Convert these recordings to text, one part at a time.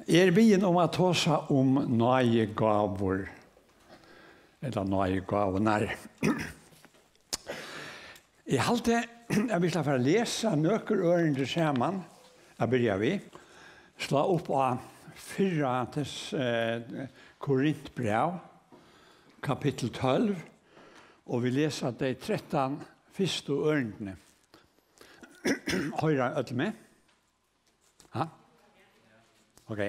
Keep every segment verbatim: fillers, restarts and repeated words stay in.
Eg eri biðin um at tosa um náðigávur, ella náðigávurnar. Eg haldi, at vit skulu fara at lesa nøkur ørindi saman, at byrja við. Slá upp á fyrra Tess-, eh, Korintbræv, kapittul tólv, og vit lesa tey trettan fyrstu ørindini. Hoyra øll meg? Ha? Ok.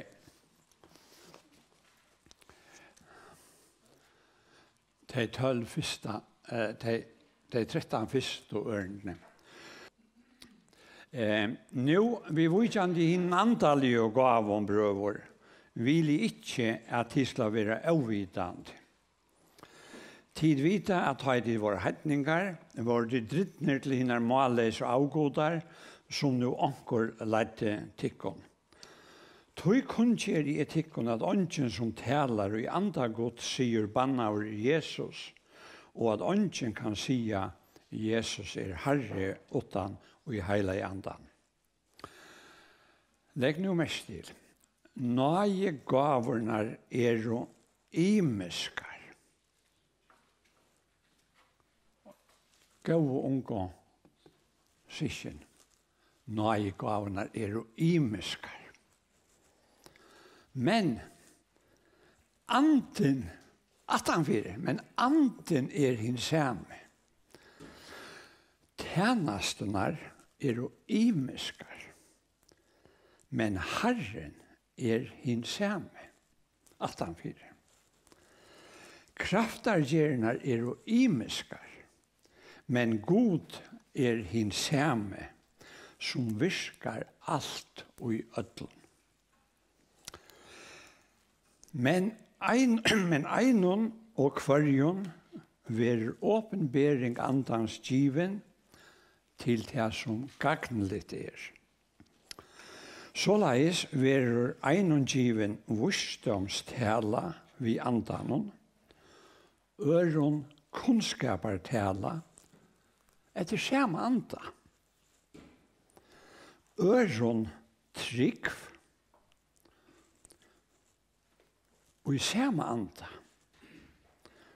Tey tólv fyrsta, eh, tey, tey trettan fyrstu ørindini. Eh, nú, viðvíkjandi hinum andaligu gávum, brøður, vil eg ikki, at tit skulu vera óvitandi. Tit vita, at tá ið tit vóru heidningar, vóru tit dripnir til hinar málleysu avgudar, sum nú onkur leiddi tykkum. Tí kunngeri eg tykkum, at eingin, sum talar í anda Guds, sigur: Bannaður er Jesus, og at eingin kann siga: Jesus er Harri, uttan í Heilaga Andanum. Legg nú merki til, náðigávurnar eru ymiskar. Góðu ungu systkin, náðigávurnar eru ymiskar. Men andin, aftanfyri, men andin er hin sami. Tænasturnar eru ymiskar, men Harrin er hin sami, aftanfyri. Kraftargerðirnar eru ymiskar, men Gud er hin sami, sum virkar alt í øllum. Men ein, men einum og hvørjum verður opinbering Andans givin til tað, sum gagnligt er. Soleiðis verður einum givin vísdómstala við Andanum, øðrum kunnskapartala eftir sama Anda, øðrum trúgv í sama Anda,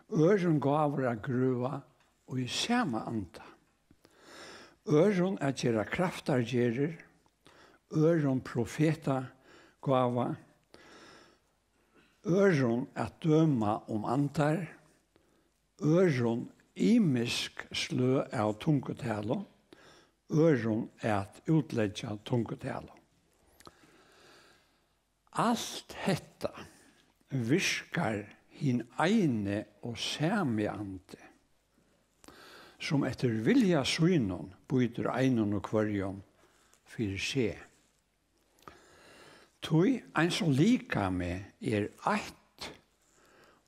øðrum gávur at grøða í sama Anda, øðrum at gera kraftargerðir, øðrum profetagáva, øðrum at døma um andar, øðrum ymisk sløg av tungutalum, øðrum at útleggja tungutalum. Alt hetta virkar hin eini og sami Andi, sum eftir vilja sínum býtur einum og hvørjum fyri seg. Tí eins og likamið er eitt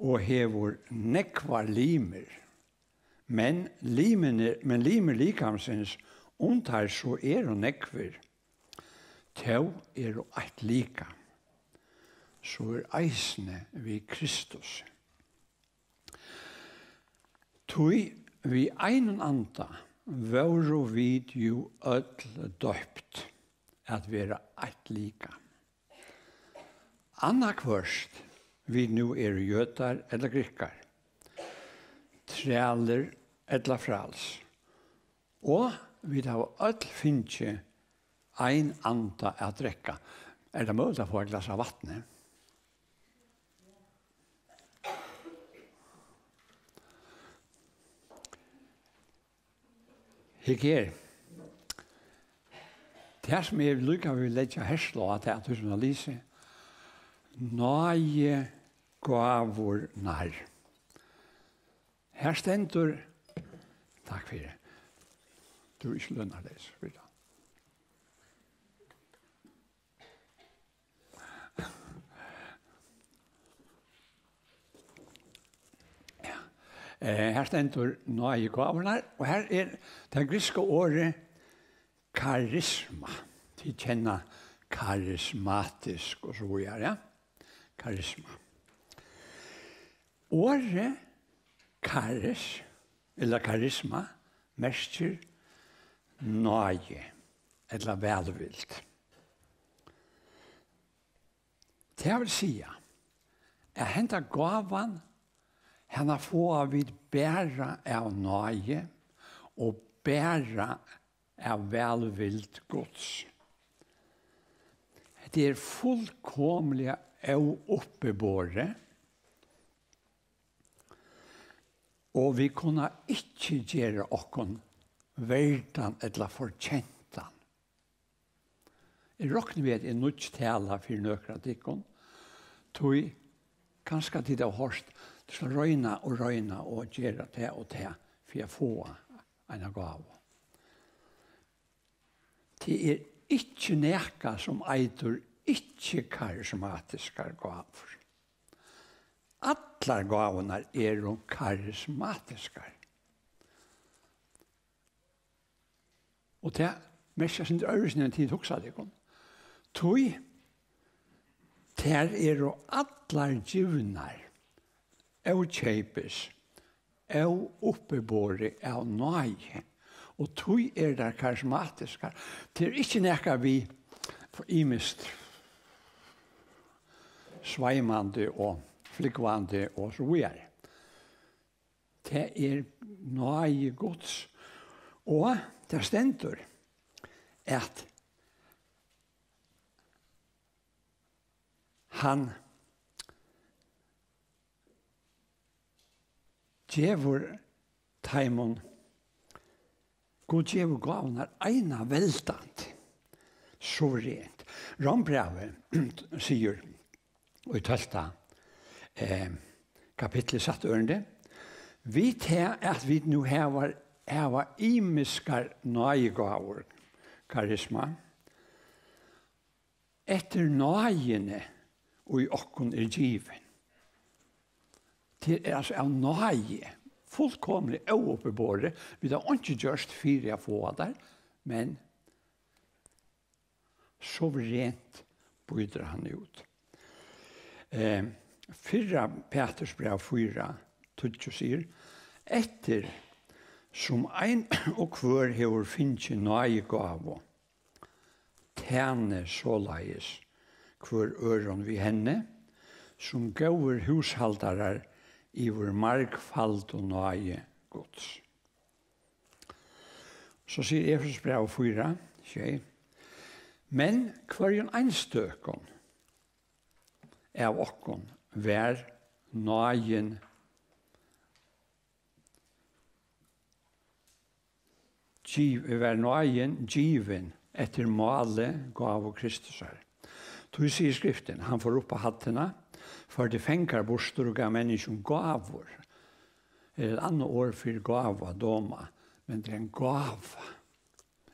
og hevur nógvar limir, men limirnir, men limir likamsins, um teir so eru nógvir, tó eru eitt likam, so er eisini við Kristusi. Tí við einum anda vóru vit jú øll doypt at vera eitt likam. Annaðhvørt vit nú eru jødar ella grikkar, trælir ella fræls, og vit hava øll fingið ein anda at drekka. Er tað møguligt at fáa eitt glas av vatni? Hygg her. Tað, sum eg líka vil leggja herslu á, tað er, at tú, sum eg lesi, náðigávurnar. Her stendur, takk fyri. Tú ert ikki lønarleysur, Frida. Ja. Eh, her stendur náðigávurnar, og her er tað grikska orðið karisma. Tit kenna karismatisk og so víðari, ja? Karisma. Orðið karis, ella karisma, merkir náði ella vælvild. Tað vil siga, at henda gávan, hana fáa vit bara av náði og bara av vælvild Guds. Hetta er fullkomiliga óuppiborið, og vit kunna ikki gera okkum verdan ella fortjentan. Eg rokni við, at eg nýggj tala fyri nøkur av tykkum, tí kanska tit hava hoyrt, tú skal royna og royna og gera tað og tað fyri at fáa eina gávu. Tað er ikki nakað sum eitur ikki karismatiskar gávur. Allar gávurnar eru karismatiskar. Og tað merkir eitt sindur øðrvísi enn tit hugsa tykkum. Tí tær eru allar givnar ókeypis, óuppiborið av náði. Og tí eru tær karismatiskar. Tað er ikki nakað við ymiskt sveimandi og flúgvandi og so víðari. Tað er náði Guds. Og tað stendur, at hann gevur teimum, Gud gevur gávurnar einaveldandi, suverent. Rómbrævið sigur í tólvta, eh, kapitli, sætta ørindi: Við tað, at vit nú hava, hava ymiskar náðigávur, karisma, eftir náðini í okkum er givin. Tað er altso av náði, fullkomiliga óuppiborið. Vit hava einki gjørt fyri at fáa tær, men suverent býtur hann út. Eh, fyrra Pætursbræv fýra tíggju sigur: Eftir sum ein og hvør hevur fingið náðigávu, tænið soleiðis hvør øðrum við henni, sum góðir húshaldarar yvir margfaldu náði Guds. So sigur Efesusbrævið fýra, sjey: Men hvørjum einstøkum av okkum var náðin giv-, var náðin givin eftir máli gávu Kristusar. Tí sigur Skriftin: Hann fór upp á hæddina, førdi fangar burtur og gav menniskjum gávur. Er eitt annað orð fyri gávu, doma, men tað er ein gáva.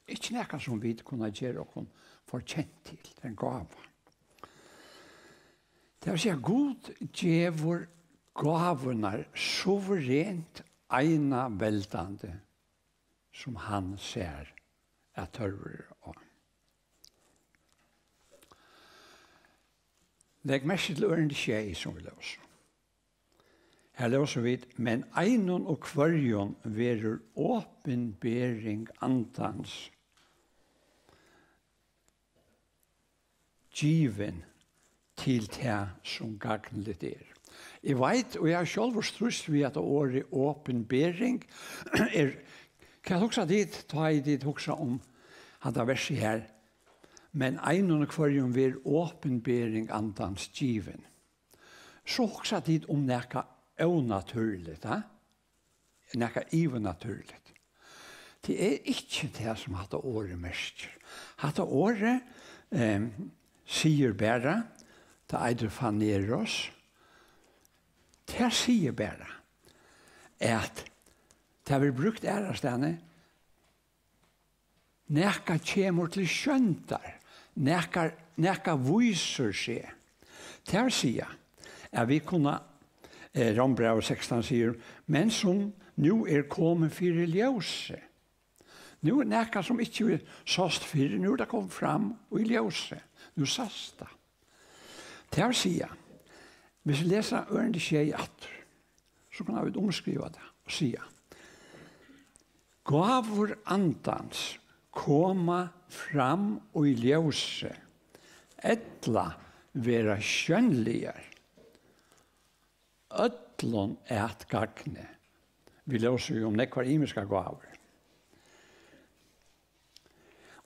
Ikki nakað sum vit kunna gera okkum fortjent til, tað er ein gáva. Tað vil siga, Gud gevur gávurnar suverent einaveldandi, sum hann sær, at tørvur er á. Legg merki til ørindi sjey, sum vit lósu. Her lósu vit: Men einum og hvørjum verður opinbering Andans givin til tað, sum gagnligt er. Eg veit, og eg havi sjálvur stríðst við hetta orðið opinbering. Er, hvat hugsa tit, tá ið tit hugsa um hetta versið her? Men einum og hvørjum verður opinbering Andans givin. So hugsa tit um nakað ónatúrligt, ha? Nakað yvirnatúrligt. Tað er ikki tað, sum hatta orðið merkir. Hatta orðið, em, sigur bara, tað eitur phaneros, tað sigur bara, at tað verður brúkt aðrastaðni, nakað kemur til sjóndar, nakað, nakað vísir seg. Tað vil siga, at vit kunna, eh, Rómbrævið sekstan sigur: Men sum nú er komið fyri ljósið. Nú er nakað, sum ikki sást fyrr, nú er tað komið fram í ljósið. Nú sæst tað. Tað vil siga, viss vit lesa ørindi sjey aftur, so kunnu vit umskriva tað og siga: Gávur Andans koma fram í ljósi, ella vera sjónligar, øllum at gagni. Vit lósu jú um nógvar ymiskar gávur.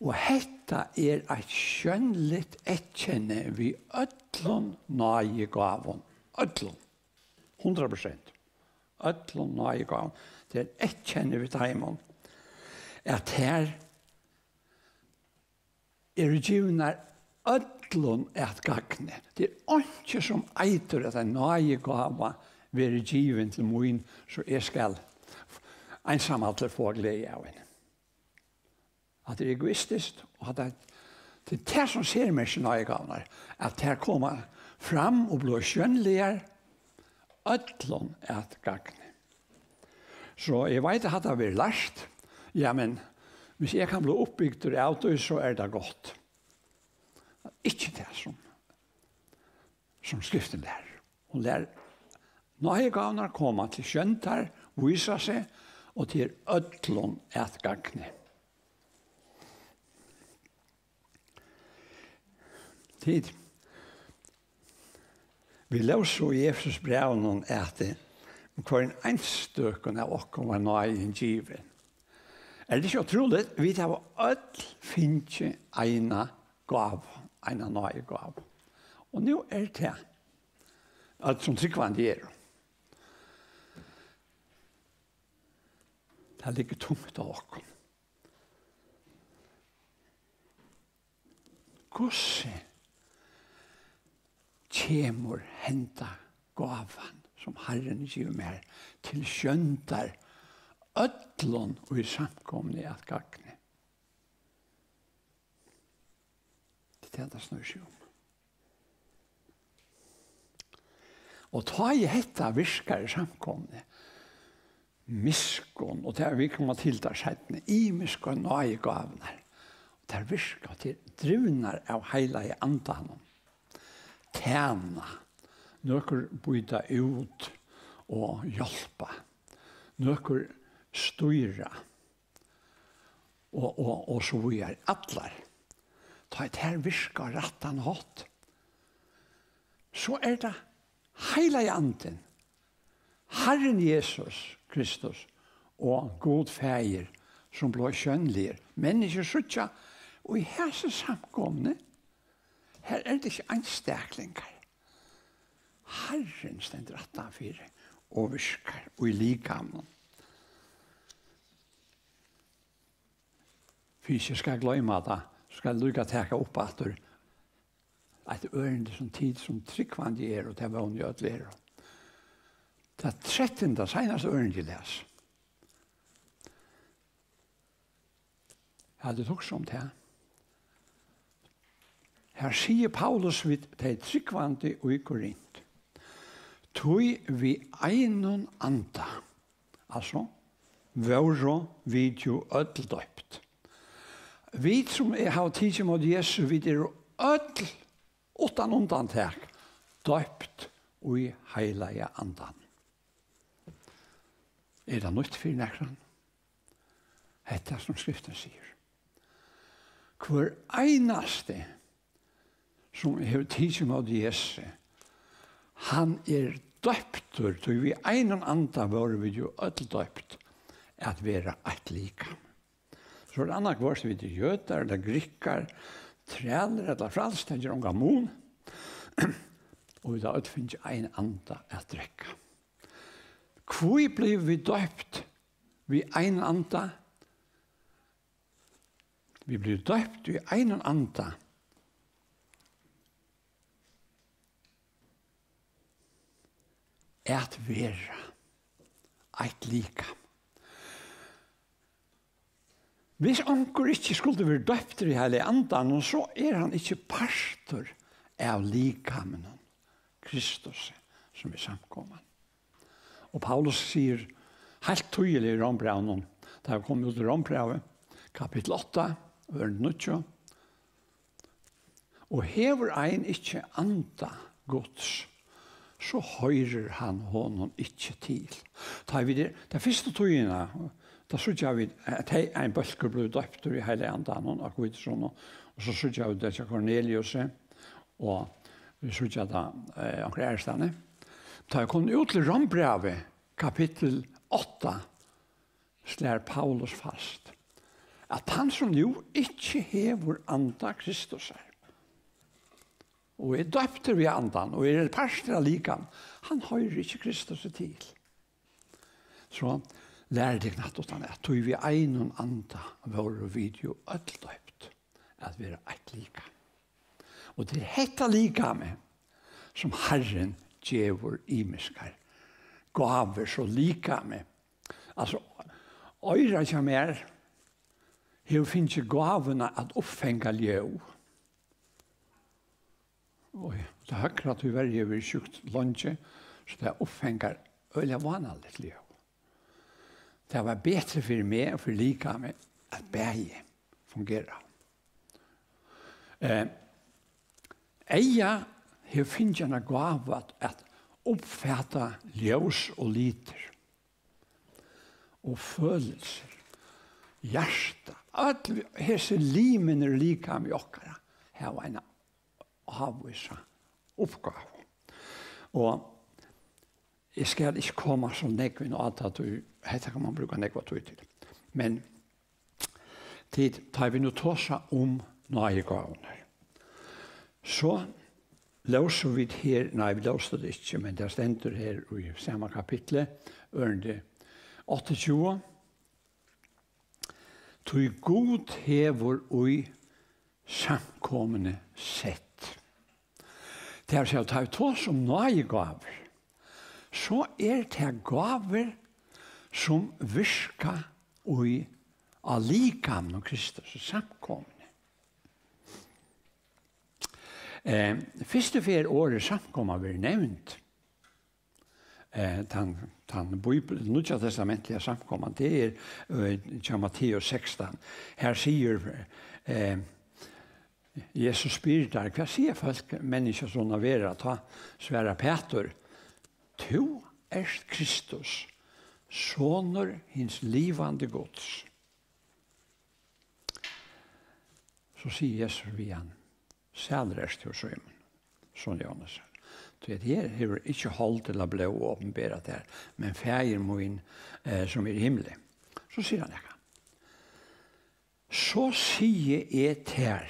Og hetta er eitt sjónligt eyðkenni við øllum náðigávum, øllum, hundrað prosent, øllum náðigávum. Tað er eyðkenni við teimum, at tær eru givnar øllum at gagni. Tað er einki, sum eitur, at ein náðigáva verður givin til mín, so eg skal einsamallur fáa gleði av henni. Hatta er egoistiskt, og hatta er, tað er tað, sum sermerkir náðigávurnar, at tær koma fram og blíva sjónligar øllum at gagni. So eg veit, at hatta verður lært. Ja, men hvis eg kann blíva uppbygdur av tí, so er tað gott. Ikki tað, sum, sum Skriftin lærir. Hon lærir, náðigávurnar koma til sjóndar, vísa seg, og til øllum at gagni. Tit, vit lósu í Efesusbrævinum, at, eh, hvørjum einstøkum av okkum var náðin givin. Er tað ikki ótrúligt? Vit hava øll fingið eina gávu, eina náðigávu. Og nú er tað, øll sum trúgvandi eru, tað liggur tungt á okkum. Hvussu kemur henda gávan, sum Harrin gevur mær, til sjóndar øllum í samkomuni at gagni? Tað er tað, tað snýr seg um. Og tá ið hetta virkar í samkomuni, miskunn, og tað, vit koma til tað seinni, ymisku náðigávurnar, tær virka, tær drivnar av Heilaga Andanum, tæna, nøkur býta út og hjálpa, nøkur stýra, og, og, og so víðari. Allar. Tá ið tær virka á rættan hátt, so er tað Heilagi Andin, Harrin Jesus Kristus og Gud Faðir, sum blíva sjónligir. Menniskjur síggja, og í hesi samkomuni, her er tað ikki einstaklingar. Harrin stendur aftanfyri og virkar í likamum. Fyri ikki skal gloyma tað, skal líka taka upp aftur eitt ørindi, sum tit sum trúgvandi eru, og tað vóni eg øll eru. Tað trettanda, seinasta ørindi eg las. Hevði hugsað um tað. Her sigur Paulus við tey trúgvandi í Korint: Tí við einum anda, altso, vóru vit jú øll doypt. Vit, sum eg havi tikið ímóti Jesu, vit eru øll, uttan undantak, doypt í Heilaga Andan. Er tað nýtt fyri nakran? Hetta, sum Skriftin sigur. Hvør einasti, sum hevur tikið ímóti Jesu, hann er doyptur, tí við einum anda vóru vit jú øll doypt at vera eitt likam. So er annað hvørt, vit eru jødar ella grikkar, trælir ella frælst, tað ger ongan mun. Og vit hava øll fingið ein anda at drekka. Hví blivu vit doypt við ein anda? Vit blivu doypt í einum anda. At vera eitt likam. Hvis onkur ikki skuldi verið doyptur í Heilaga Andanum, so er hann ikki partur av likaminum, Kristus, sum er samkoman. Og Paulus sigur heilt týðiliga í Rómbrævinum, tá hann kom út í Rómbrævi, kapittul átta, ørindi níggju: Og hevur ein ikki anda Guds, so hoyrir hann honum ikki til. Tá vit er, ta fyrstu tíðina, tá síggja vit, at hey, ein bólkur blívur doyptur í Heilaga Andanum á hvítusunnu, og so síggja vit tað hjá Korneliusi, og Vit síggja tað, eh, onkra aðrastaðni. Tá eg kom út til Rómbrævið, kapittul átta, slær Paulus fast, at hann sum nú ikki hevur anda Kristusar, og er doyptur við andan, og er partur av likam, hann hoyrir ikki Kristus til. So lærið tykkum hatta uttan at, tí við einum anda vóru vit jú øll doypt at vera eitt likam. Og til hetta likami, sum Harrin gevur ymiskar gávur, so likami, altso, oyrað hjá mær hevur fingið gávuna at uppfanga ljóð. Og tað høgra, tíverri, hevur verið sjúkt leingi, so tað uppfangar øgiliga vánaligt ljóð. Tað var betri fyri meg og fyri likamið, at bæði fungera. Eh, eygað hevur fingið eina gávu at, at uppfata ljós og litir og følilsir, hjarta. Øll hesi limirnir í likami okkara hava eina ávísa uppgávu. Og eg skal ikki koma so nógv inn á tað, tí hetta kann man brúka nógva tíð til. Men tit, tá vit nú tosa um náðigávurnar, so lósu vit her, nei, vit lósu tað ikki, men tað stendur her í sama kapitli, ørindi áttaogtjúgu: Tí Gud hevur í samkomuni sett. Tað vil siga, tá vit tosa um náðigávur, so er tað gávur, sum virka í, á likamnum Kristus, í samkomuni. Eh, fyrstu ferð orðið samkoma verður nevnt, eh, tann, tann Bíbel-, Nýggja Testamentliga samkoman, tað er, eh, hjá Matteus sekstan. Her sigur, eh, Jesus spyr teir: "Hvat siga fólk Menniskjusonur at vera?" Tá svarar Pætur: "Tú ert Kristus, sonur hins livandi Guds." So sigur Jesus við hann: "Sælur ert tú, Símun, son Jónasar, tí at her hevur ikki hold ella blóð opinberað tær, men Faðir mín, eh, sum er í himli." So sigur hann nakað: "So sigi eg tær,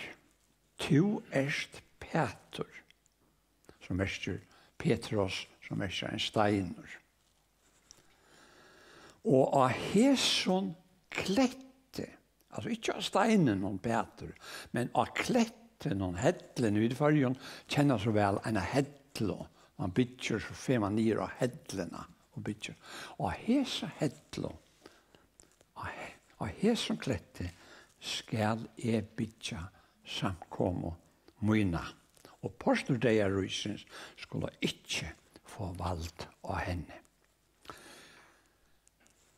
tú ert Pætur", sum merkir Petros, sum merkir ein steinur. Og á hesum kletti, altso ikki á steininum Pætur, men á klettinum, helluni, vit í Føroyum kenna so væl eina hellu, man byggir, so fer man niður á helluna og byggir. Og á hesa hellu, á he-, á hesum kletti skal eg byggja samkomu mína, og portur deyðaríkisins skulu ikki fáa vald á henni.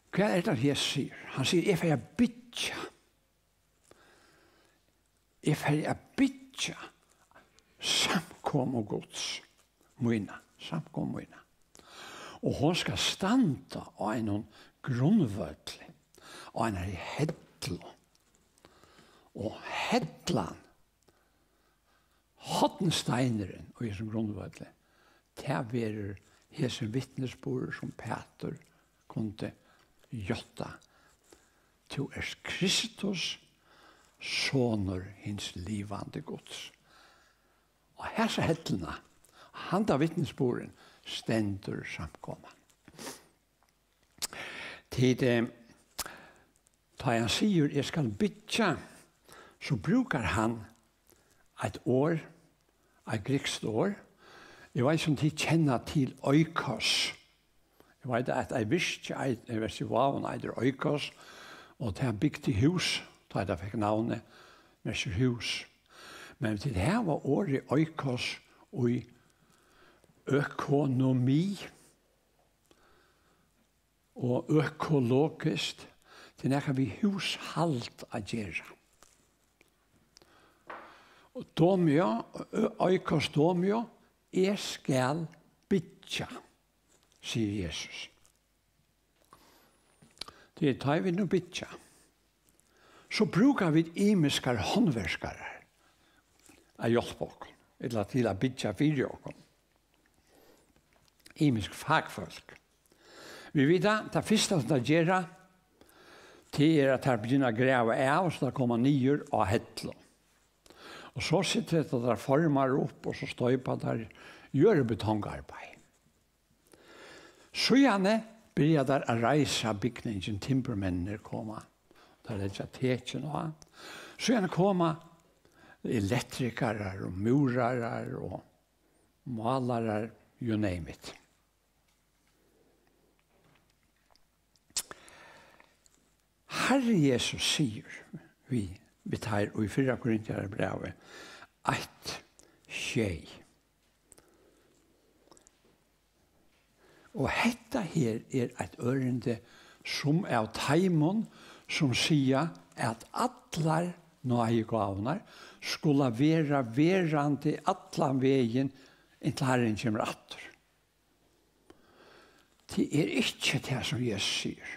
Hvat er tað, Jesus sigur? Hann sigur: "Eg fari at byggja, eg fari at byggja samkomu Guds, mína, samkomu mína. Og hon skal standa á einum grundvølli, á einari hellu. Og hellan, hornsteinurin í hesum grundvølli, tað verður hesin vitnisburður, sum Pætur kundi játta: Tú ert Kristus, sonur hins livandi Guds." Og hesa helluna, handa vitnisburðin, stendur samkoman. Tit, eh, tá hann sigur: "Eg skal byggja", so brúkar hann eitt orð, eitt grikskt orð. Eg veit ikki, um tit kenna til oikos. Eg veit, at eitt virki, eitt, eitt virki í Vágum eitur oikos, og tað bygdi hús, tá tað fekk navnið, merkir hús. Men tit hava orðið oikos í økonomi og økologiskt. Tað er nakað við húshald at gera. Og domio, ø-, oikos domio, eg skal byggja, sigur Jesus. Tað er, tá vit nú byggja, so brúka vit ymiskar handverkarar at hjálpa okkum. ella til at byggja fyri okkum. Ymisk fakfólk. Vit vita, tað fyrsta sum teir gera, tað er, at teir begynna at grava av, so teir koma niður á hellu. Og so seta teir formar upp, og so stoypa teir, gera betongarbeiði. Síðani byrja teir at reisa bygningin, timburmenninir koma, teir leggja tekin á. Síðani koma elektrikarar og múrarar og málarar, you name it. Harri Jesus sigur við, við teir í fyrra Korinthiarabrævi eitt sjey. Og hetta her er eitt ørindi, sum av teimum, sum siga, at allar náðigávurnar skula vera verandi allan vegin, inntil Harrin kemur aftur. Tað er ikki tað, sum Jesus sigur.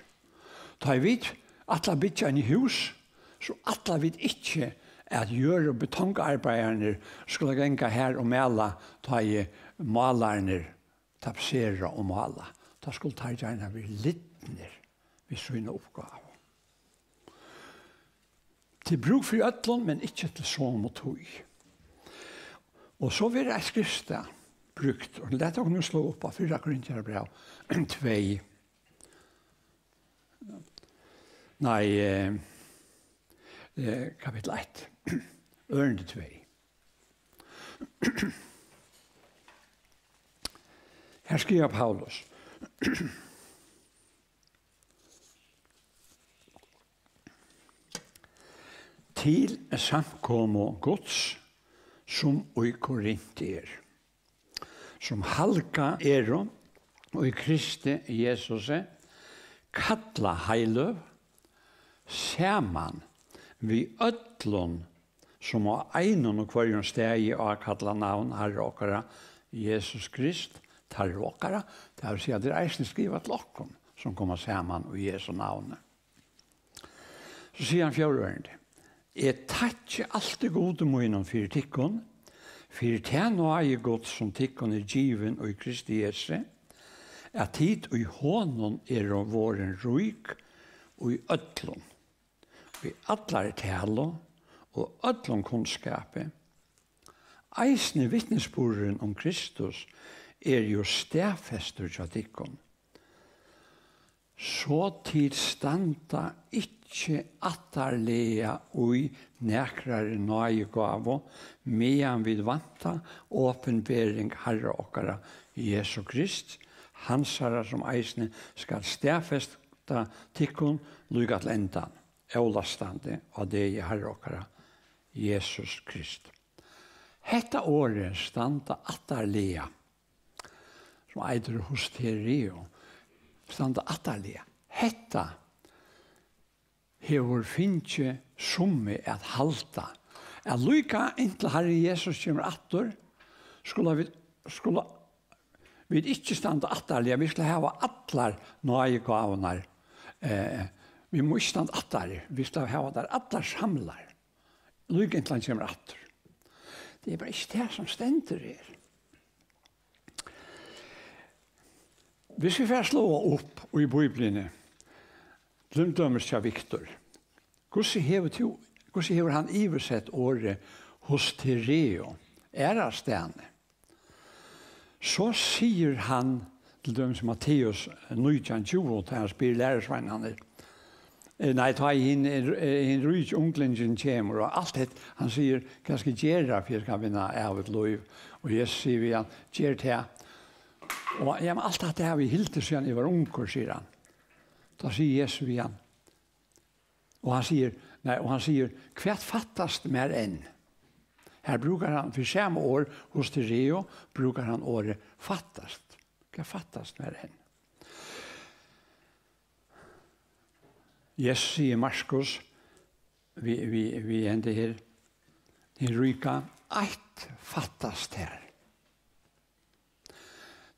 Tá ið vit ætla at byggja eini hús, so ætla vit ikki, at jørð- og betongarbeiðararnir skulu ganga har og mala, tá ið málararnir tapetsera og mála. Tá skulu teir gjarna verið lidnir við sína uppgávu. Til brúk fyri øllum, men ikki til somu tíð. Og so verður eitt skriftstað brúkt, og lat okkum nú slá upp á fyrra Korinthiarabræv tvey. Nei, eh, eh, kapittul eitt, ørindi tvey. Her skrivar Paulus: Til samkomu Guds, sum í Korint er, sum halgað eru í Kristi Jesusi, kallað heiløg, saman við øllum, sum á einum og hvørjum staði ákalla navn Harra okkara Jesus Krist, teirra okkara, tað vil siga, tað er eisini skrivað til okkum, sum koma saman í Jesu navni. So sigur hann fjórða ørindi: Eg takki altíð Gudi mínum fyri tykkum, fyri ta náði Guds, sum tykkum er givin í Kristi Jesu, at tit í honum eru vorðin rík í øllum, í allari talu og øllum kunnskapi. Eisini vitnisburðurin um Kristus er jú staðfestur hjá tykkum. So tit standa ikki aftarliga í nakrari náðigávu, meðan vit vænta opinbering Harra okkara Jesu Krist, hansara, sum eisini skal staðfesta tykkum líka til endan, ólastandi á degi Harra okkara Jesus Krist. Hetta orðið standa aftarliga, sum eitur hystereo, standa aftarliga. Hetta hevur fingið summi at halda, at líka inntil Harri Jesus kemur aftur, skulu vit, skulu vit ikki standa aftarliga, vit skulu hava allar náðigávurnar. Eh, vit mugu ikki standa aftari, vit skulu hava tær allar samlar, líka inntil hann kemur aftur. Tað er bara ikki tað, sum stendur her. Hvis vit fara at sláa upp í Bíbliuni, til dømis hjá Viktor, hvussu hevur tú, hvussu hevur hann yvirsett orðið hystereo aðrastaðni? So sigur hann, til dømis Matteus nítjan tjúgu, tá hann spyr lærisveinarnar, eh, nei, tá ið hin, eh, hin ríki unglingin kemur, og alt hetta, hann sigur: "Hvat skal eg gera, fyri at eg skal vinna ævigt lív?" Og Jesus sigur við hann: "Ger tað." Og: "Ja, men alt hetta havi eg hildið, síðan eg var ungur", sigur hann. Tá sigur Jesus við hann, og hann sigur, nei, og hann sigur: "Hvat fattast mær enn?" Her brúkar hann, fyri sama orð, hystereo, brúkar hann orðið fattast. Hvat fattast mær enn? Jesus sigur, Markus, við, við, við hendi her, hin ríka: "Eitt fattast tær."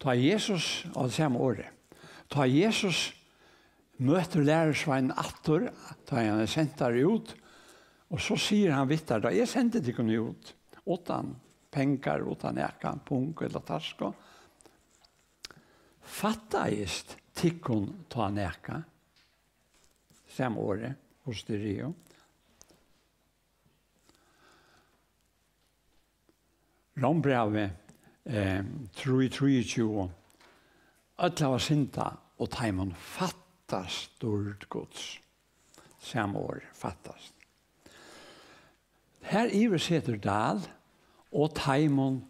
Tá Jesus, og tað sama orðið, tá Jesus møtir lærisveinin aftur, tá hann er sendur út, og so sigur hann við teir: "Tá eg sendi tykkum út, uttan pengar, uttan nakað, pung ella tasku. Fattaðist tykkum tá nakað? Sama orðið, hosteriu. Rómbrævið, eh, trý trýogtjúgu. Øll hava syndað, og teimum fattast dýrd Guds. Sama orð, fattast. Her yvirsetur Dahl, og teimum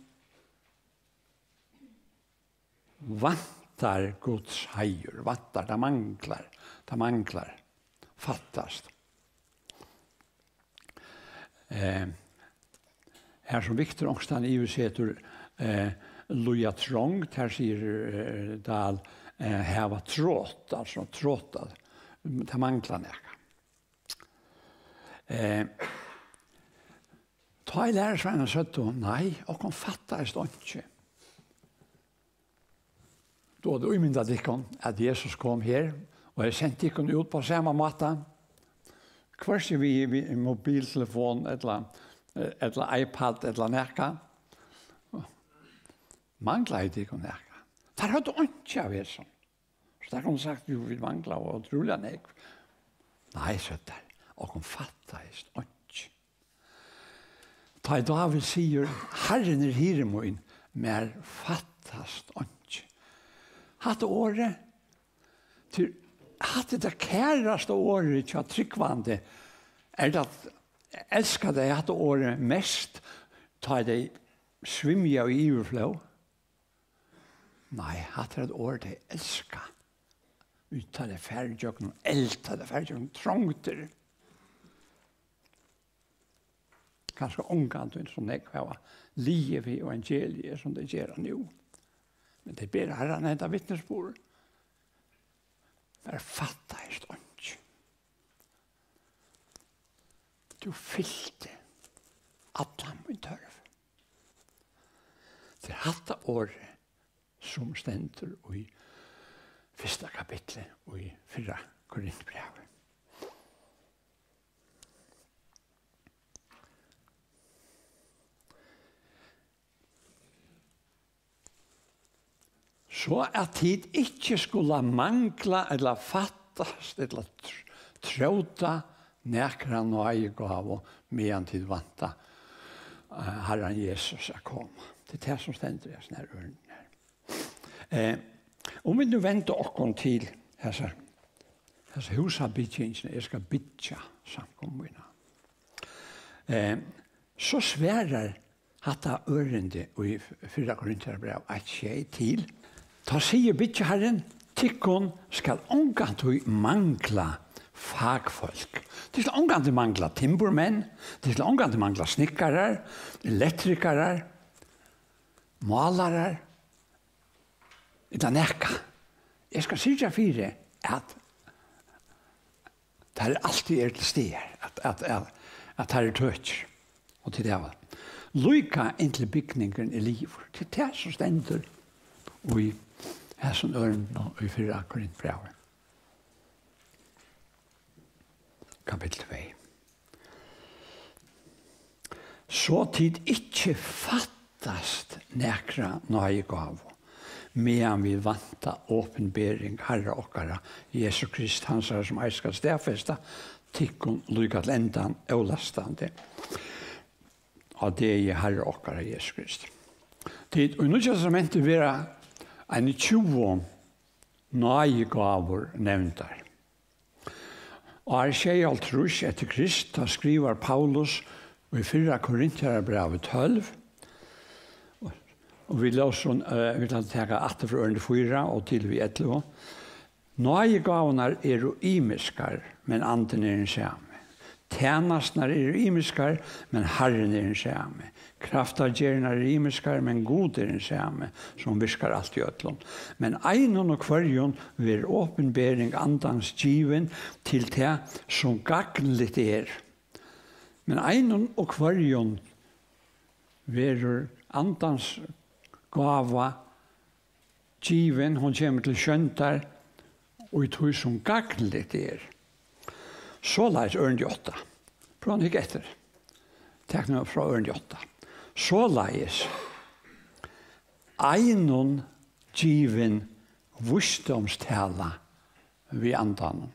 vantar Guds heiður, vantar, tað manglar, tað manglar, fattast. Eh, her sum Victor onkustaðni yvirsetur, eh, líða trongd, her sigur, eh, Dahl, eh, hava trot, altso trot, at tað manglar nakað. Eh, tá ið lærisveinarnir søgdu: "Nei, okkum fattaðist einki." Tú hevði ímyndað tykkum, at Jesus kom her og hevði sent tykkum út á sama máta, hvørki við, við mobiltelefon ella, ella iPad ella nakað. Manglaði tykkum nakað? Teir høvdu einki av hesum. So teir kundu sagt: "Jú, vit mangla ótrúliga nógv." Nei, søgdu teir, okkum fattaðist einki. Tá ið Dávid sigur: "Harrin er hirði mín, mær fattast einki." Hatta orðið, tí hatta er tað kærasta orðið hjá trúgvandi. Er tað, elska tey hatta orðið mest, tá ið tey svimja í yvirflóð? Nei, hatta er eitt orð, tey elska. Tá tey fara ígjøgnum eld, tá tey fara ígjøgnum trongdir. Kanska ongantíð so nógv hava liðið við evangeliið, sum tey gera nú. Men tey bera Harranum henda vitnisburð. Mær fattaðist einki. Tú fylti allan mín tørv. Tað er hatta orðið, sum stendur í fyrsta kapitli í fyrra Korintbrævi. So at tit ikki skula mangla ella fattast ella tr-, tróta nakra náðigávu, meðan tit vænta, eh, Harran Jesus at koma. Tað er tað, sum stendur í hesum her ørindum her. Eh, um vit nú venda okkum til hesa, hesa húsabyggingina, eg skal byggja samkomu mína. Eh, so svarar hatta ørindi í fyrra Korintbræv eitt sjey til: Tá sigur byggjaharrin: Tykkum skal ongantíð mangla fakfólk. Tit skal ongantíð mangla timburmenn, tit skal ongantíð mangla snikkarar, elektrikarar, málarar, ella nakað. Eg skal syrgja fyri, at teir altíð eru til staðar, at, at, at, at teir eru tøkir. Og til tað var. Líka inntil bygningurin er liðugur. Til tað, sum stendur í hesum ørindum í fyrra Korintbrævi. Kapittul tvey. So tit ikki fattast nakra náðigávu, meðan vit vænta opinbering Harra okkara Jesu Krist, hansara, sum eisini skal staðfesta tykkum líka til endan ólastandi á degi Harra okkara Jesu Krist. Tit í Nýggja Testamenti verða eini tjúgu náðigávur nevndar. Ár sjeyoghálvtrýss eftir Krist, tá skrivar Paulus í fyrra Korintbrævi tólv, og vit lósu, eh, vit lata taka aftur frá ørindi fýra og til við ellivu. Náðigávurnar eru ymiskar, men Andin er hin sami. Tænasturnar eru ymiskar, men Harrin er hin sami. Kraftargerðirnar eru ymiskar, men Gud er hin sami, sum virkar alt í øllum. Men einum og hvørjum verður opinbering Andans givin til tað, sum gagnligt er. Men einum og hvørjum verður Andans gáva givin, hon kemur til sjóndar í tí, sum gagnligt er. Soleiðis, ørindi átta. Prøva at hygga eftir. Tak nú frá ørindi átta. Soleiðis einum givin vísdómstala við Andanum.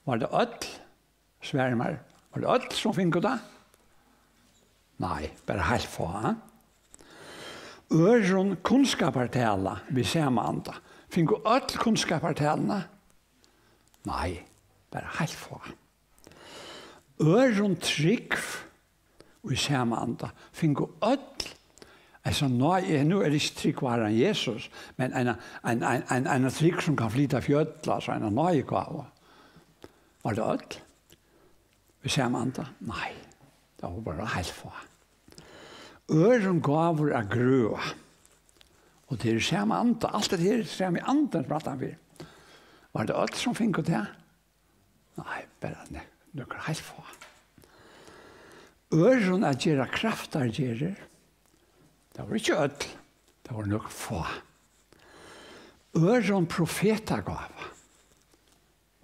Var tað øll? Svarið mær. Var tað øll, sum fingu tað? Nei, bara heilt fá. Øðrum kunnskapartala við sama anda. Fingu øll kunnskapartaluna? Nei, bara heilt fá. Øðrum trúgv í sama anda. Fingu øll. Altso, nei, nú er ikki trúgv á Harran Jesus, men ein, ein, ein, ein, ein trúgv, sum kann flyta fjøll, altso ein náðigáva. Var tað øll? Í sama anda? Nei, tað var bara heilt fá. Øðrum gávur at grøða. Og tað er sama anda, alt tað her er sami andin, sum aftan fyri. Var tað øll, sum fingu tað? Nei, bara nø-, nøkur heilt fá. Øðrum at gera kraftargerðir, tað var ikki øll, tað var nøkur fá. Øðrum profetagáva.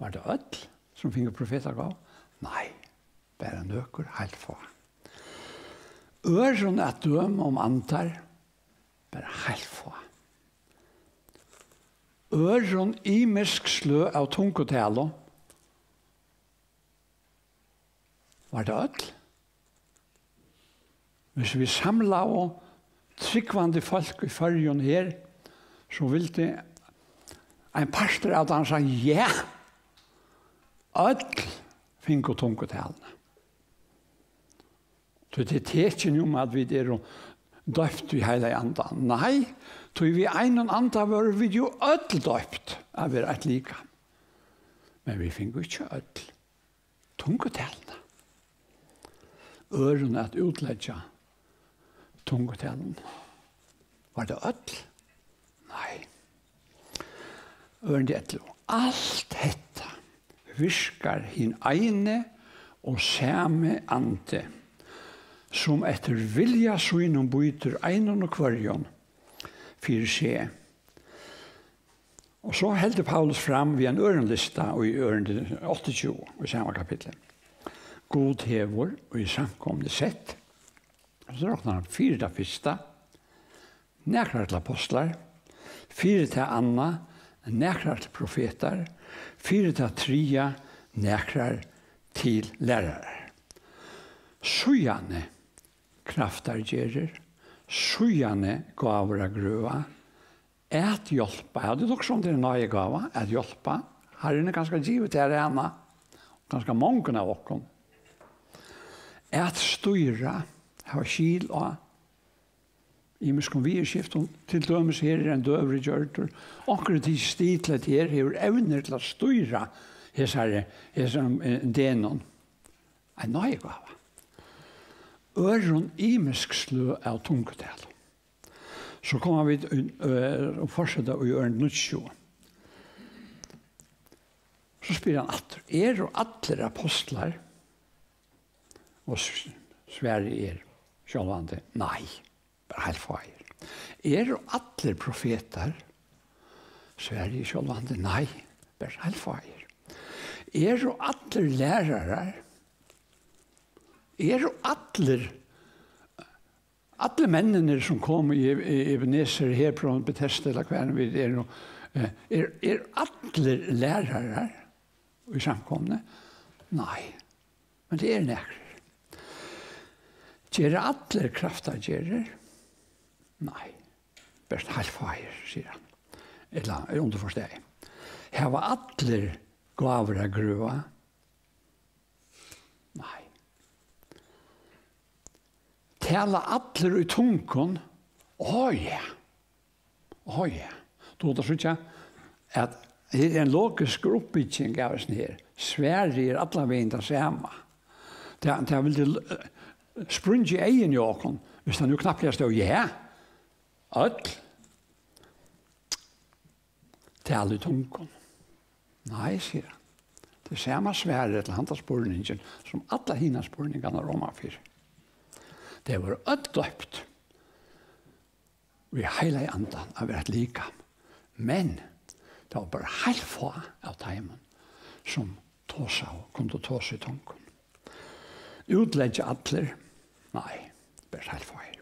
Var tað øll, sum fingu profetagávu? Nei, bara nøkur heilt fá. Øðrum at døma um andar, bara heilt fá. Øðrum ymisk sløg av tungutalum. Var tað øll? Hvis vit samlaðu trúgvandi fólk í Føroyum her, so vildi ein partur av teimum siga, ja, øll fingu tungutalini. Tí tað er tekin um, at vit eru doypt í Heilaga Andan. Nei, tí við einum anda vóru vit jú øll doypt at vera eitt likam. Men vit fingu ikki øll tungutalini. Øðrum at útleggja tungutalini. Var tað øll? Nei. Ørindi ellivu. Alt hetta virkar hin eini og sami andi, sum eftir vilja sínum býtir einum og hvørjum fyri seg. Og so heldur Paulus fram við ein øðrum lista í ørindi áttaogtjúgu í sama kapitli. Gud hevur í samkomuni sett, og so roknar hann fyri tað fyrsta, nakrar til apostlar, fyri tað annað, nakrar til profetar, fyri tað triðja, nakrar til lærarar. Síðani kraftargerðir, síðani gávur at grøða, at hjálpa. Hevur tú hugsað um, tað er náðigáva, at hjálpa? Harrin hevur kanska givið tær hana, kanska mongum av okkum. At stýra, hava skil á ymiskum viðurskiftum, til dømis her er ein døgurði gjørdur, onkur er tikið stig til, at her hevur evnir til at stýra hesari, hesum, eh, degnum. Ein náðigáva. Øðrum ymisk sløg av tungutalum. So koma vit í, eh, og fortseta í ørindi níggju. So spyr hann aftur, eru allir apostlar? Og s-, svarið er sjálvandi nei, bara heilt fáir. Eru allir profetar? Svarið er sjálvandi nei, bara heilt fáir. Eru allir lærarar? Eru allir, allir menninir, sum komu í, í Ebenezer, Hebron, Betesda, ella hvar vit eru nú, eh, er, er allir lærarar í samkomuni? Nei, men tað eru nakrir. Gera allir kraftargerðir? Nei, bert heilt fáir, sigur hann. Ella er undirforstaðið. Hava allir gávur at grøða? Nei. Tala allir í tungum? Ó ja. Ó ja. Tú átt at síggja, at her er ein logisk uppbygging av hesum her. Svarið er allan vegin tað sama. Tað, tað vildi l-, sprungið eyguni á okkum, hvis tað nú knappliga stóð, ja, øll. Tala í tungum. Nei, sigur hann. Tað er sama svarið til handa spurningin, sum allar hinar spurningarnar omanfyri. Tey vóru øll doypt í Heilaga Andan at vera eitt likam. Men tað var bara heilt fá av teimum, sum tosaðu, kundu tosa í tungum. Útleggja allir? Nei. Bert heilt fáir.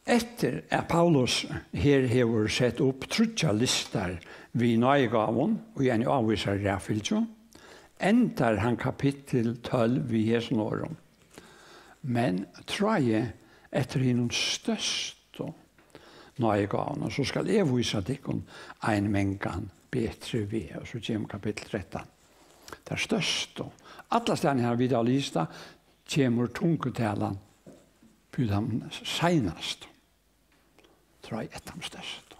Eftir at Paulus her hevur sett upp tríggjar listar við náðigávum í eini ávísari raðfylgju, endar hann kapittul tólv við hesum orðum: "Men tráið eftir hinum størstu náðigávunum, so skal eg vísa tykkum ein mangan betri veg." Og so kemur kapittul trettan. Tær størstu. Allastaðni har vit hava lisið, kemur tungutalan fyri teimum seinastu. Tráið eftir teimum størstu.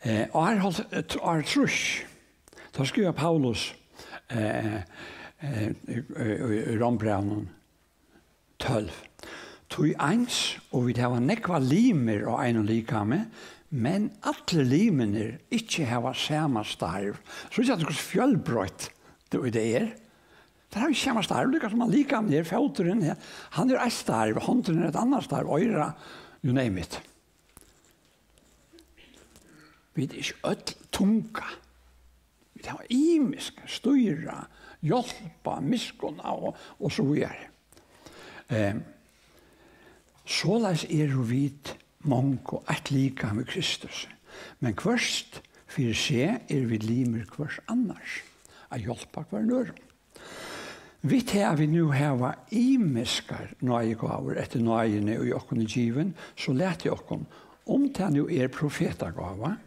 Eh, ár hálvt-, eh, ár trýss, tá skrivar Paulus, eh, eh, í, í, í Rómbrævinum tólv: "Tí eins og vit hava nógvar limir á einum likami, men allir limirnir ikki hava sama starv." So er tað, hvussu fjølbroytt tað er. Teir hava ikki sama starv, líka sum at likamið er, fóturin, ja, hann er eitt starv, hondin er eitt annað starv, oyra, you name it. Vit eru ikki øll tunga. Vit hava ymisk, stýra, hjálpa, miskunna og, og so víðari. Ehm, soleiðis eru vit mong og eitt likam í Kristus, men hvørt fyri seg eru vit limir hvørs annars, at hjálpa hvørjum øðrum. Við tað at vit nú hava ymiskar náðigávur eftir náðini, ið okkum er givin, so latið okkum, um tað nú er profetagáva,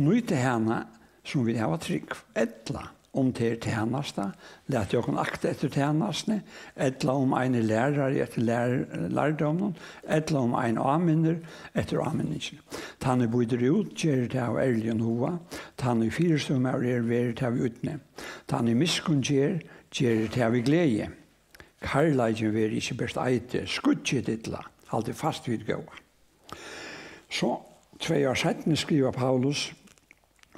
nýta hana, sum vit hava trúgv, ella um tað er tænasta, latið okkum akta eftir tænastuni, ella um ein er lærari eftir lær-, lærdóminum, ella um ein áminnir eftir áminningini. Tann ið býtur út, ger tað av ærligum huga, tann ið fyristøðumaður er, verður tað við ídni. Tann ið miskunn ger, ger tað við gleði. Kærleikin verður ikki bert eiti, skuggi illa, haldið fast við góða. So, tvey ár seinni skrivar Paulus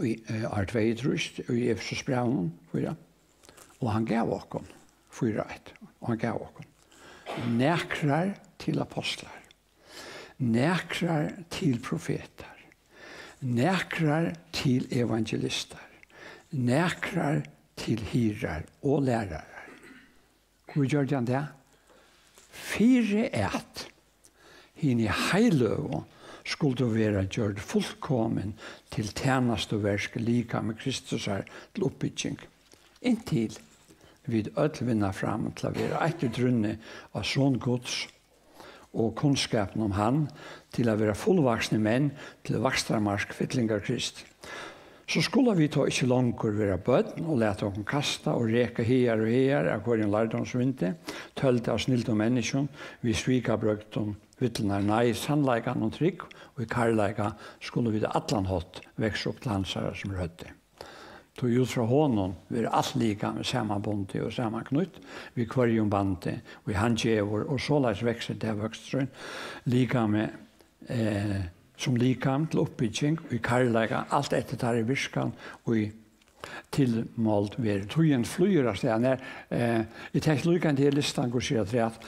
í, eh, ár tveyogtrýss í Efesusbrævinum fýra: "Og hann gav okkum", fýra eitt, "og hann gav okkum nakrar til apostlar, nakrar til profetar, nakrar til evangelistar, nakrar til hirðar og lærarar." Hví gjørdi hann tað? Fyri at hini heiløgu skuldu vera gjørd fullkomin til tænastuverk, likami Kristusar, til uppbygging, inntil vit øll vinna fram til at vera eitt í trúnni á Son Guds, og kunnskapin um hann, til at vera fullvaksnir menn til vakstarmark fyllingar Krists. So skulu vit tá ikki longur vera børn og lata okkum kasta og reka hagar og hagar av hvørjum lærdómsvindi, tøld av snildum menniskjum, við svikabrøgdum villurnar. Nei, sannleikan um trúgv og í kærleika skulu vit á allan hátt vaksa upp til hansara, sum er høvdið. Tí út frá honum verður alt likamið samanbundið og samanknýtt við hvørjum bandi, ið hann gevur, og soleiðis veksur tað vøksturin, likamið, eh, sum likam til uppbygging í kærleika, alt eftir teirri virkan, ið tilmáld verður. Tíðin flýgur av stað. Nær, eh, eg taki líka ein til listan, hvussu er afturat.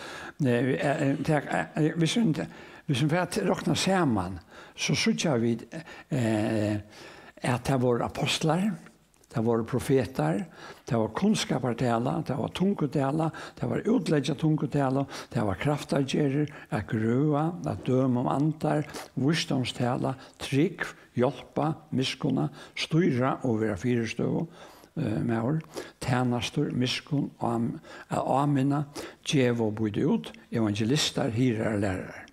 Eh, eh, eh, tak, eh, eh, hvis vit, hvis vit fara at rokna saman, so síggja vit, eh, at tað vóru apostlar, tað vóru profetar, tað var kunnskapartala, tað var tungutala, tað var útleggja tungutala, tað var kraftargerðir, at grøða, at døma um andar, vísdómstala, trúgv, hjálpa, miskunna, stýra og vera fyristøðu, eh, maður, tænastur, miskunn, ám-, at áminna, geva og býta út, evangelistar, hirðar, lærarar.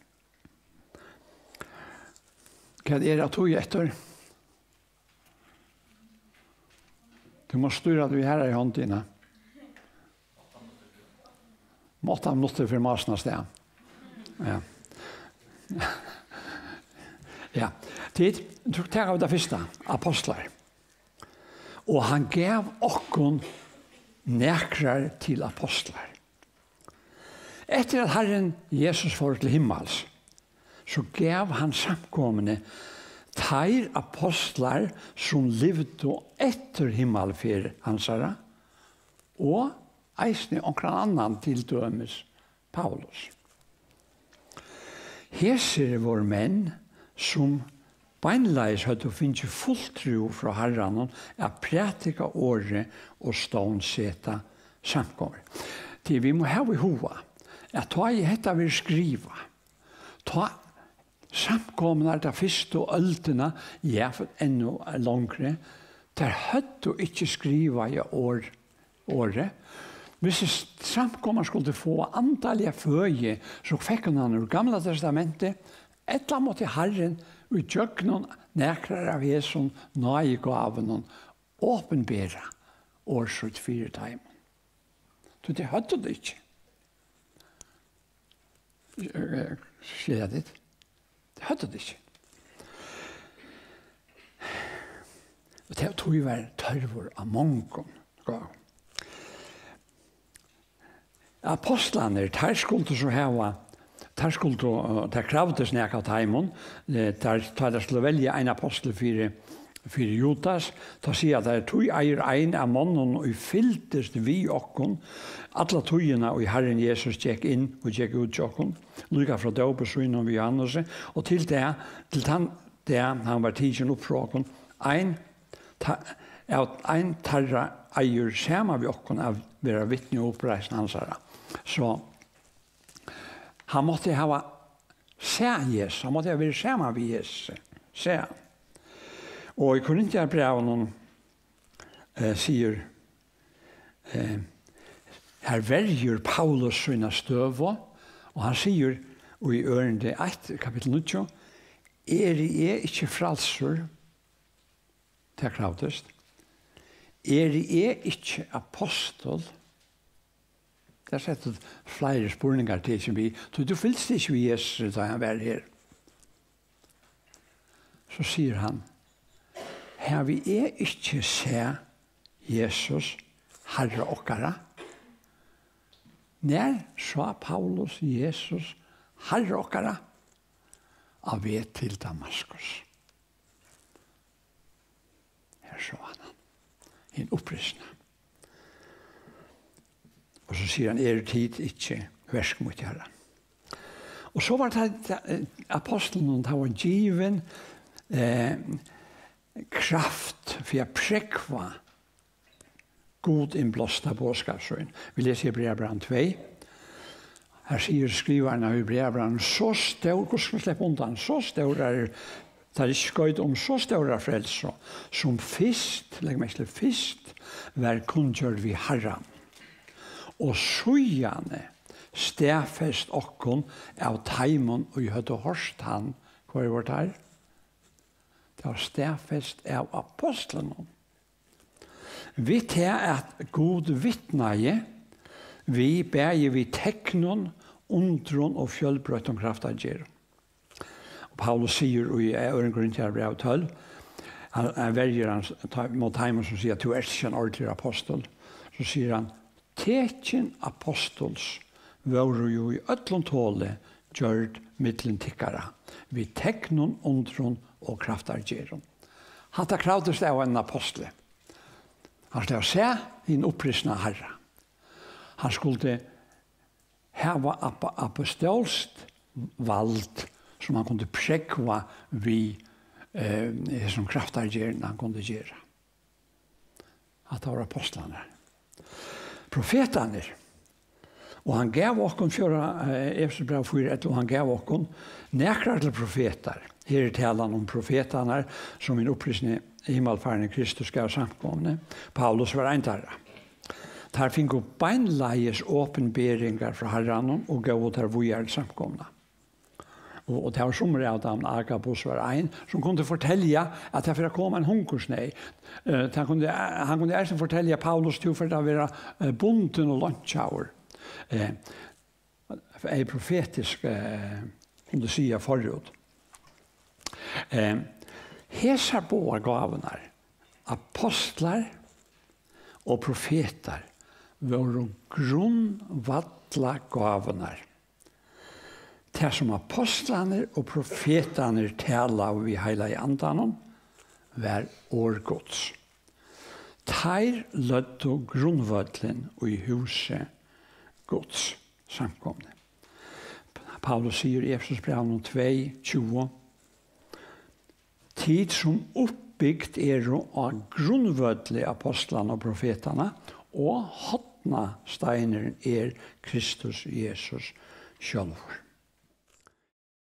Hvat er at toga eftir? Tú mást stýra tí her í hondina. Um átta minuttir fer másin av stað. Ja. Ja. Tit, taka vit tað fyrsta, apostlar. Og hann gav okkum nakrar til apostlar. Eftir at Harrin Jesus fór til himmals, so gav hann samkomuni teir apostlar, sum livdu eftir himmalferð hansara, og eisini onkran annan, til dømis Paulus. Hesir vóru menn, sum beinleiðis høvdu fingið fulltrúð frá Harranum at prædika orðið og stovnseta samkomur. Tí vit mugu hava í huga, at tá ið hetta verður skrivað, tá samkomurnar ta fyrstu øldina, ja, enn longri, tær høvdu ikki skrivaða orð, orðið. Hvis s-, samkoman skuldi fáa andaliga føði, so fekk hon hann úr Gamla Testamenti, ella mátti Harrin í gjøgnum nakrar av hesum náðigávunum opinbera orð sítt fyri teimum. So tey høvdu tað ikki. Eh, skilja tit? Tey høvdu tað ikki. Og tað, tí var tørvur á mongum, sko. Apostlarnir, teir skuldu so hava, teir skuldu, eh, tað kravdist nakað av teimum, eh, teir, tá teir skuldu velja ein apostul fyri, fyri Judas, tá siga teir: "Tí eigur ein av monnum, ið fylgdist við okkum alla tíðina, ið Harrin Jesus gekk inn og gekk út hjá okkum, líka frá dópi sínum við Johannesi, og til dag, til tann dag, hann var tikin upp frá okkum, ein, ta-, at ein teirra eigur saman við okkum at vera vitni um uppreisn hansara." So, hann mátti hava sæð Jesus, hann mátti hava verið saman við Jesus, sæð hann. Og í Korintbrævinum, eh, sigur, eh, her verjur Paulus sína støðu, og hann sigur í ørindi eitt, kapittul níggju: "Eri eg ikki frælsur?" Tað kravdist. "Eri eg ikki apostul?" Tað settu fleiri spurningar til seg við, tí tú fylgdist ikki við Jesus, tá hann var her. So sigur hann: "Havi eg ikki sæð Jesus, Harra okkara?" Nær sá Paulus Jesus, Harra okkara, á veg til Damaskus? Her sá hann hann, hin upprisna. Og so sigur hann: "Eru tit ikki verk mítt, Harra?" Og so var tað, tað, eh, apostlinum, tað var givin, eh, kraft fyri at prógva Gud innblásta boðskap sín. Vit lesa Hebreabrævið tvey. Her sigur skrivarin av Hebreabrævinum: "So stór", hvussu skal sleppa undan? "So stórar", tað er ikki skoyt um, "so stóra frelsu, sum fyrst", legg merki til, "fyrst var kunngjørd við Harran, og síðani staðfest okkum av teimum, ið høvdu hoyrt hann." Hvørjir vóru teir? Tað var staðfest av apostlunum. Við tað, at Gud vitnaði við, bæði við teknum, undrum og fjølbroyttum kraftargerðum. Og Paulus sigur í, eh, Øðrum Korintbrævi tólv, hann, hann verjir hann, tá, mót teimum sum siga: "Tú ert ikki ein ordiligur apostul." So sigur hann: "Tekin apostuls vóru jú í øllum toli gjørd millum tykkara, við teknum, undrum og kraftargerðum." Hatta kravdist av einum apostli. Hann skuldi hava sæð hin upprisna Harra. Hann skuldi hava ap-, apostolskt vald, sum hann kundi prógva við, eh, hesum kraftargerðum, hann kundi gera. Hatta vóru apostlarnir. Profetarnir. Og hann gav okkum, fjórða, eh, Efesusbræv fýra ellivu, og hann gav okkum nakrar til profetar. Her er talan um profetarnar, sum hin upprisni, himmalfarni Kristus gav samkomuni. Paulus var ein teirra. Teir fingu beinleiðis opinberingar frá Harranum og góvu tær víðari til samkomuna. Og, og tað var summir av teimum, Agabus var ein, sum kundi fortelja, at tað fer at koma ein hungursneyð. Eh, tað kundi, hann kundi eisini fortelja Paulus: "Tú fer at vera, eh, bundin og leinkjaður." Eh, ei profetisk, eh, kundi siga forút. Eh, hesar báðar gávurnar, apostlar og profetar, vóru grundvallagávurnar. Tað, sum apostlarnir og profetarnir talaðu við Heilaga Andanum, var orð Guds. Teir løgdu grundvøllin í húsi Guds, samkomuni. Paulus sigur í Efesusbrævinum tvey tjúgu: Tit, sum uppbygt eru á grundvølli ápostlanna og profetanna, og hornasteinurin er Kristus Jesus sjálvur.